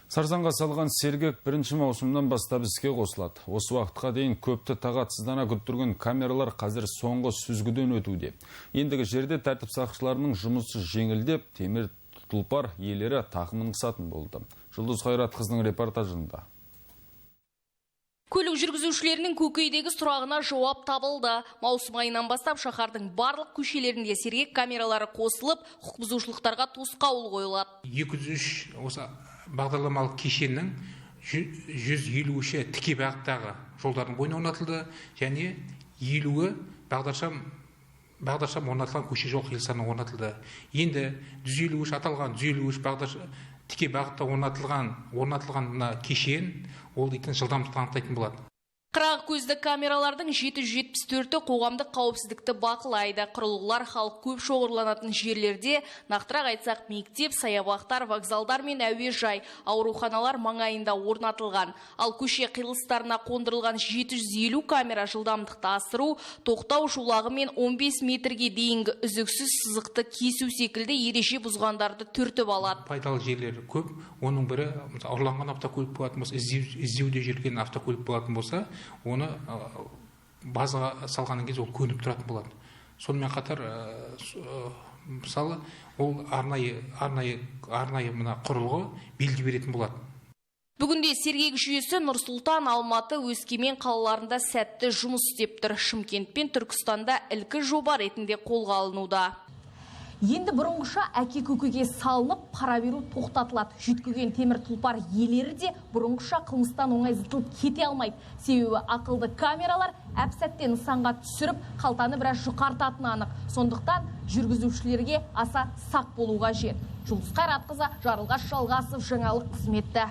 Сарсаңға салған Сергек бірінші маусымнан бастап іске қосылады. Осы уақытқа дейін көпті тағатсыздана күттірген камералар қазір соңғы сүзгіден өтуде. Ендігі жерде тәртіп сақшыларының жұмысы жеңілдеп, темір тұлпар иелері тақымын қысатын болды. Жұлдыз Қайратқызының репортажында. Көлік жүргізушілерінің көкейдегі сұрағына жауап табылды. Маусым айынан бастап шаһардың барлық көшелерінде Сергек камералары қосылып, құқық бұзушылықтарға тосқауыл қойылады. 203 осы бағдарламалық кешеннің 153-і тіке бағыттағы жолдардың бойына орнатылды және 50-і бағдаршам орнатылған көше жол қиылыстарына орнатылды. Енді 153 аталған 153 бағдаршам тіке бағытта орнатылған мына кешен ол дейтін жылдамдықты анықтайтын болады. Қырағы көзді камералардың 774-і қоғамдық қауіпсіздікті бақылайды. Құрылғылар халық көп шоғырланатын жерлерде, нақтырақ айтсақ, мектеп, саябақтар, вокзалдар мен әуежай, ауруханалар маңайында орнатылған. Ал көше қиылыстарына қондырылған 750 камера жылдамдықты асыру, тоқтау жолағы мен 15 метрге дейінгі үзіксіз сызықты кесу секілді ереже бұзғандарды түртіп алады. Пайдалы жерлері көп. Оның бірі, мысалы, ұрланған автокөлік болатын болса, іздеуде жүрген автокөлік болатын болса, оны базаға салғаннан кейін ол көрініп тұратын болады. Сонымен қатар, мысалы, ол арнайы мына құрылғы белгі беретін болады. Бүгінде Сергек жүйесі Нұр-Сұлтан, Алматы, Өскемен қалаларында сәтті жұмыс істеп тұр. Шымкент пен Түркістанда ілкі жоба ретінде қолға алынуда. Енді бұрынғыша әке көкеге салынып, пара беру тоқтатылады. Жүйткіген темір тұлпар иелері де бұрынғыша қылмыстан оңай зытылып кете алмайды. Себебі ақылды камералар әп-сәтте нысанға түсіріп, қалтаны біраз жұқартатыны анық. Сондықтан жүргізушілерге аса сақ болу қажет. Жұлдыз Қайратқызы, Жарылғас Жалғасов, жаңалық қызметі.